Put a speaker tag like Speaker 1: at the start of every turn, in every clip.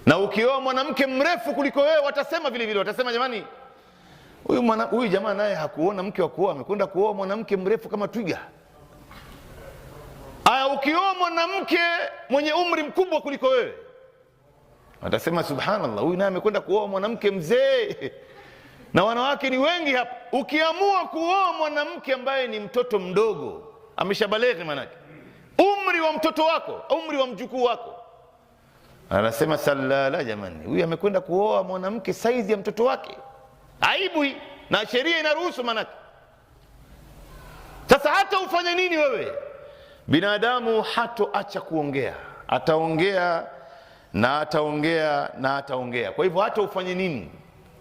Speaker 1: Na ukioa mwanamke mrefu kuliko wewe watasema vile vile, watasema jamani, huyu jamaa naye hakuona mke wa kuoa, amekwenda kuoa mwanamke mrefu kama twiga. Aya, ukioa mwanamke mwenye umri mkubwa kuliko wewe watasema subhanallah, huyu naye amekwenda kuoa mwanamke mzee. Na wanawake ni wengi hapa. Ukiamua kuoa mwanamke ambaye ni mtoto mdogo, ameshabaleghe, manake umri wa mtoto wako, umri wa mjukuu wako, anasema salala, jamani, huyu amekwenda kuoa mwanamke saizi ya mtoto wake. Aibu hii, na sheria inaruhusu manake. Sasa hata ufanye nini wewe, binadamu hatoacha kuongea, ataongea na ataongea na ataongea. Kwa hivyo hata ufanye nini,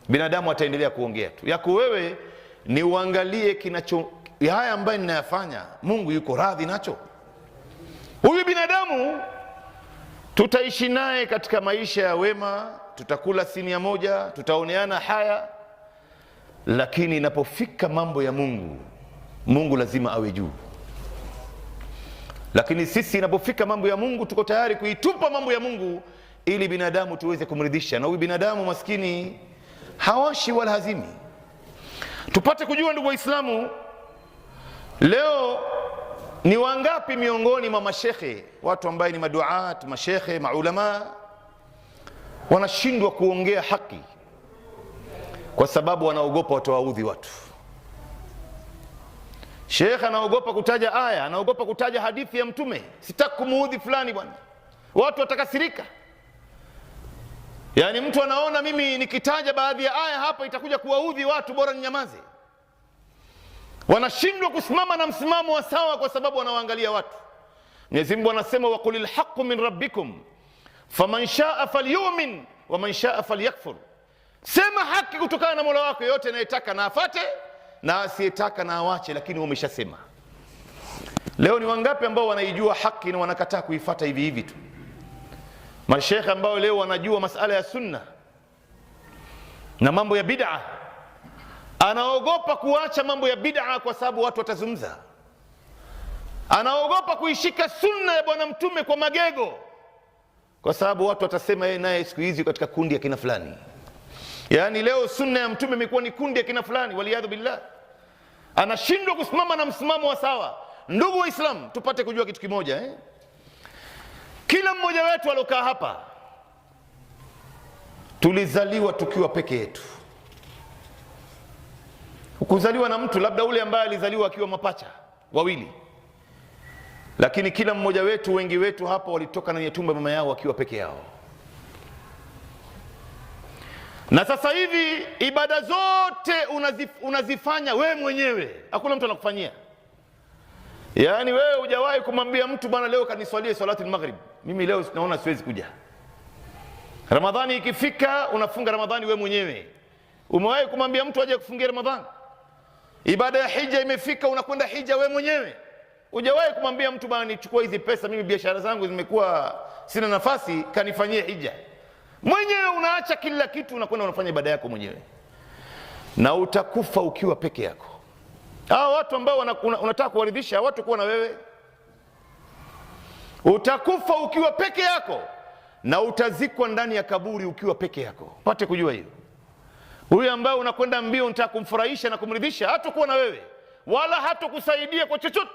Speaker 1: binadamu ataendelea kuongea tu. Yako wewe ni uangalie kinacho, haya ambayo ninayafanya, Mungu yuko radhi nacho? Huyu binadamu tutaishi naye katika maisha ya wema, tutakula sinia moja, tutaoneana haya, lakini inapofika mambo ya Mungu, Mungu lazima awe juu. Lakini sisi inapofika mambo ya Mungu tuko tayari kuitupa mambo ya Mungu ili binadamu tuweze kumridhisha. Na huyu binadamu maskini hawashi wala hazimi. Tupate kujua ndugu Waislamu, leo ni wangapi miongoni mwa mashekhe, watu ambaye ni maduat, mashekhe, maulama, wanashindwa kuongea haki kwa sababu wanaogopa watawaudhi watu. Shekhe anaogopa kutaja aya, anaogopa kutaja hadithi ya Mtume, sitaki kumuudhi fulani bwana, watu watakasirika. Yaani mtu anaona mimi nikitaja baadhi ya aya hapa itakuja kuwaudhi watu, bora ninyamaze. Wanashindwa kusimama na msimamo wa sawa kwa sababu wanawaangalia watu. Mwenyezi Mungu anasema waqulil haqqu min rabbikum faman shaa falyu'min waman shaa falyakfur, sema haki kutokana na Mola wako, yote anayetaka na afate na asiyetaka na awache, lakini wameshasema. Leo ni wangapi ambao wanaijua haki na wanakataa kuifata hivi hivi tu? Mashekhe ambao leo wanajua masala ya sunna na mambo ya bid'a, anaogopa kuacha mambo ya bid'a kwa sababu watu watazungumza. Anaogopa kuishika sunna ya Bwana Mtume kwa magego kwa sababu watu watasema yeye naye siku hizi katika kundi ya kina fulani. Yaani leo sunna ya Mtume imekuwa ni kundi ya kina fulani, waliyadhu billah. Anashindwa kusimama na msimamo wa sawa. Ndugu Waislamu, tupate kujua kitu kimoja, eh? Kila mmoja wetu aliokaa hapa tulizaliwa tukiwa peke yetu. Kuzaliwa na mtu labda ule ambaye alizaliwa akiwa mapacha wawili, lakini kila mmoja wetu, wengi wetu hapa walitoka ndani ya tumbo mama yao wakiwa peke yao. Na sasa hivi ibada zote unazifanya wewe mwenyewe, hakuna mtu anakufanyia. Yaani wewe hujawahi kumwambia mtu bwana, leo kaniswalie salati al-maghrib, mimi leo naona siwezi kuja. Ramadhani ikifika unafunga Ramadhani wewe mwenyewe. Umewahi kumwambia mtu aje kufungia Ramadhani? Ibada ya hija imefika, unakwenda hija wewe mwenyewe. Hujawahi kumwambia mtu bwana, nichukue hizi pesa, mimi biashara zangu zimekuwa sina nafasi, kanifanyie hija. Mwenyewe unaacha kila kitu, unakwenda unafanya ibada yako mwenyewe, na utakufa ukiwa peke yako. Hao watu ambao unataka kuwaridhisha hawatakuwa na wewe. Utakufa ukiwa peke yako na utazikwa ndani ya kaburi ukiwa peke yako. Pate kujua hiyo. Huyu ambaye unakwenda mbio unataka kumfurahisha na kumridhisha, hatakuwa na wewe wala hatakusaidia kwa chochote.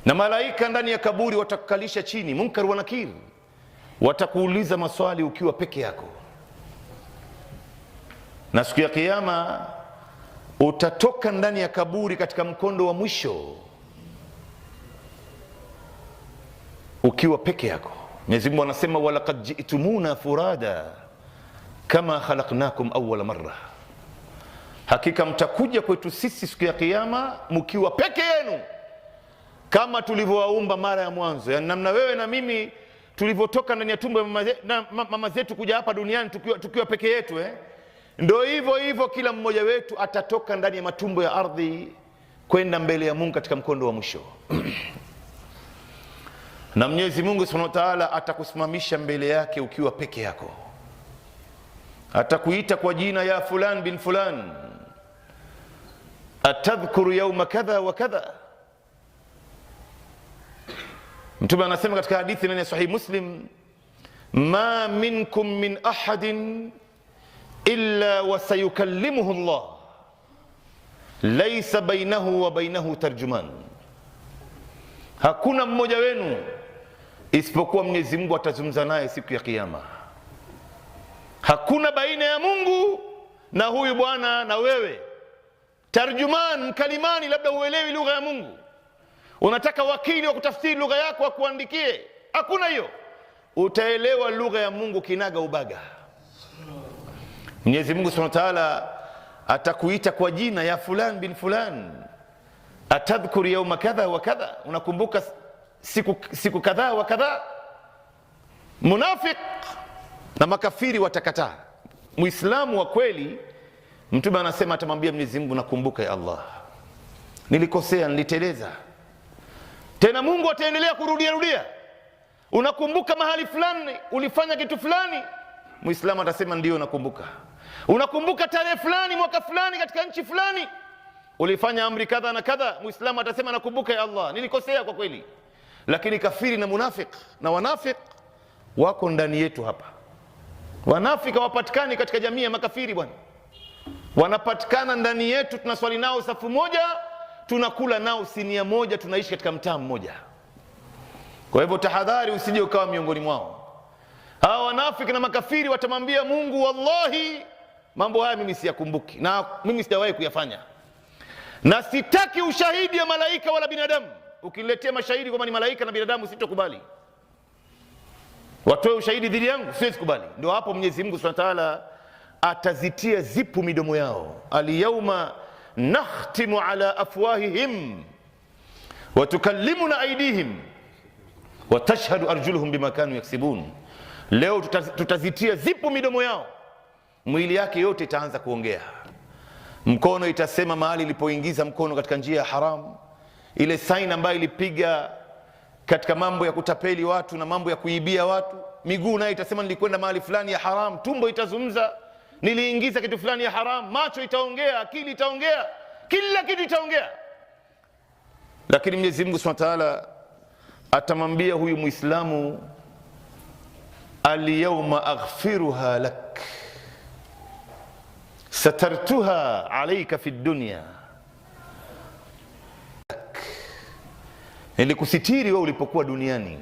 Speaker 1: Na malaika ndani ya kaburi watakukalisha chini, Munkar wa Nakir, watakuuliza maswali ukiwa peke yako. Na siku ya Kiyama utatoka ndani ya kaburi katika mkondo wa mwisho ukiwa peke yako. Mwenyezi Mungu anasema walaqad ji'tumuna furada kama khalaqnakum awwala marra, hakika mtakuja kwetu sisi siku ya Kiyama mkiwa peke yenu kama tulivyowaumba mara ya mwanzo. Yani namna wewe na mimi tulivyotoka ndani ya tumbo ya mama zetu kuja hapa duniani tukiwa peke yetu, eh? Ndio hivyo hivyo kila mmoja wetu atatoka ndani ya matumbo ya ardhi kwenda mbele ya Mungu katika mkondo wa mwisho. Na Mwenyezi Mungu Subhanahu wa Ta'ala atakusimamisha mbele yake ukiwa peke yako. Atakuita kwa jina ya fulan bin fulan, atadhkuru yawma kadha wa kadha. Mtume anasema katika hadithi ndani ya Sahih Muslim, ma minkum min ahadin illa wasayukallimuhu Allah laisa bainahu wa bainahu tarjuman, hakuna mmoja wenu isipokuwa Mwenyezi Mungu atazungumza naye siku ya Kiyama. Hakuna baina ya Mungu na huyu bwana na wewe tarjuman, mkalimani, labda uelewi lugha ya Mungu, unataka wakili wa kutafsiri lugha yako akuandikie. Hakuna hiyo. Utaelewa lugha ya Mungu kinaga ubaga. Mwenyezi Mungu Subhanahu wa Ta'ala atakuita kwa jina ya fulan bin fulan, atadhkur yauma kadha wa kadha, unakumbuka siku kadhaa wa kadhaa. Munafik na makafiri watakataa. Muislamu wa kweli, Mtume anasema atamwambia Mwenyezi Mungu, nakumbuka ya Allah, nilikosea, niliteleza. Tena Mungu ataendelea kurudia rudia, unakumbuka mahali fulani ulifanya kitu fulani? Muislamu atasema ndio, nakumbuka. Unakumbuka tarehe fulani, mwaka fulani, katika nchi fulani ulifanya amri kadha na kadha? Muislamu atasema nakumbuka ya Allah, nilikosea kwa kweli. Lakini kafiri na munafik na wanafik wako ndani yetu hapa. Wanafiki hawapatikani katika jamii ya makafiri bwana, wanapatikana ndani yetu. Tunaswali nao safu moja, tunakula nao sinia moja, tunaishi katika mtaa mmoja. Kwa hivyo tahadhari, usije ukawa miongoni mwao. Hawa wanafiki na makafiri watamwambia Mungu, wallahi mambo haya mimi siyakumbuki na mimi sijawahi kuyafanya, na sitaki ushahidi wa malaika wala binadamu. Ukiniletea mashahidi kwamba ni malaika na binadamu, sitokubali. Watoe ushahidi dhidi yangu, siwezi kubali. Ndio hapo Mwenyezi Mungu Subhanahu wa Ta'ala atazitia zipu midomo yao, alyauma nakhtimu ala afwahihim wa tukallimuna aidihim wa tashhadu arjuluhum bima kanu yaksibun. Leo tutazitia zipu midomo yao, mwili yake yote itaanza kuongea. Mkono itasema mahali ilipoingiza mkono katika njia ya haramu, ile saini ambayo ilipiga katika mambo ya kutapeli watu na mambo ya kuibia watu. Miguu nayo itasema nilikwenda mahali fulani ya haram. Tumbo itazungumza niliingiza kitu fulani ya haram. Macho itaongea, akili itaongea, kila kitu itaongea. Lakini Mwenyezi Mungu Subhanahu wa Ta'ala atamwambia huyu Muislamu, alyawma aghfiruha lak satartuha alayka fi dunya, nilikusitiri wewe ulipokuwa duniani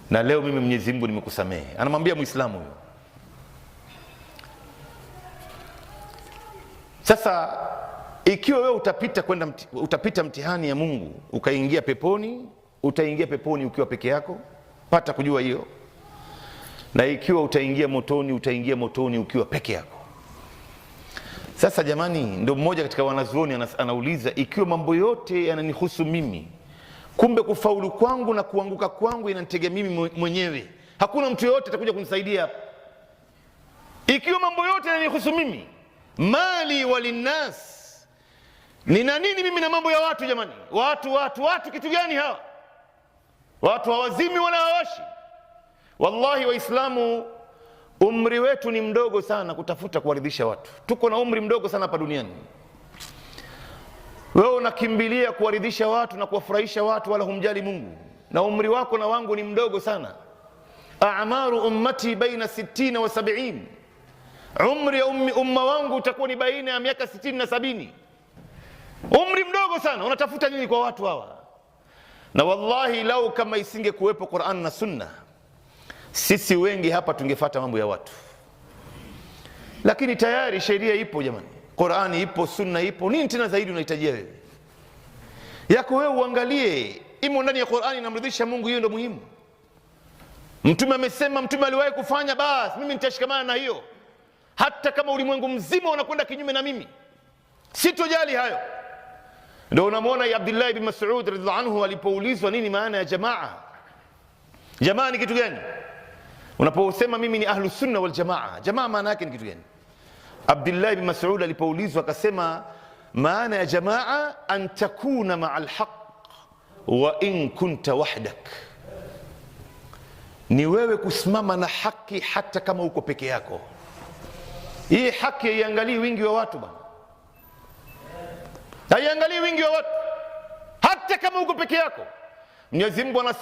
Speaker 1: na leo mimi Mwenyezi Mungu nimekusamehe. Anamwambia Muislamu huyo. Sasa ikiwa wewe utapita kwenda utapita mtihani ya Mungu ukaingia peponi, utaingia peponi ukiwa peke yako, pata kujua hiyo. Na ikiwa utaingia motoni, utaingia motoni ukiwa peke yako. Sasa jamani, ndio mmoja katika wanazuoni anauliza, ikiwa mambo yote yananihusu mimi, kumbe kufaulu kwangu na kuanguka kwangu inanitegemea mimi mwenyewe, hakuna mtu yoyote atakuja kunisaidia hapa. Ikiwa mambo yote yananihusu mimi, mali walinnas, nina nini mimi na mambo ya watu jamani? Watu watu watu, kitu gani hawa watu? Hawazimi wala hawashi. Wallahi Waislamu, umri wetu ni mdogo sana kutafuta kuwaridhisha watu. Tuko na umri mdogo sana hapa duniani. Wewe unakimbilia kuwaridhisha watu na kuwafurahisha watu, wala humjali Mungu, na umri wako na wangu ni mdogo sana. A'maru ummati baina 60 wa 70, umri ya umma wangu utakuwa ni baina ya miaka 60 na 70. Umri mdogo sana, unatafuta nini kwa watu hawa? Na wallahi lau kama isingekuwepo Qur'an na Sunna, sisi wengi hapa tungefata mambo ya watu, lakini tayari sheria ipo jamani, Qur'ani ipo, Sunna ipo. Nini tena zaidi unahitajia wewe? Yako wewe uangalie, imo ndani ya Qur'ani, inamridhisha Mungu, hiyo ndio muhimu. Mtume amesema, Mtume aliwahi kufanya, basi mimi nitashikamana na hiyo, hata kama ulimwengu mzima unakwenda kinyume na mimi, sitojali hayo. Ndio unamwona Abdullah ibn Mas'ud radhiallahu anhu alipoulizwa nini maana ya jamaa, jamaa ni kitu gani? Unaposema mimi ni ahlu sunna wal jamaa, jamaa maana yake ni kitu gani? Abdullah ibn Mas'ud alipoulizwa akasema maana ya jamaa an takuna maa alhaq wa in kunta wahdak, ni wewe kusimama na haki hata kama uko peke yako. Hii haki haiangalii wingi wa watu bwana, haiangalii wingi wa watu, hata kama uko peke yako. Mwenyezi Mungu anasema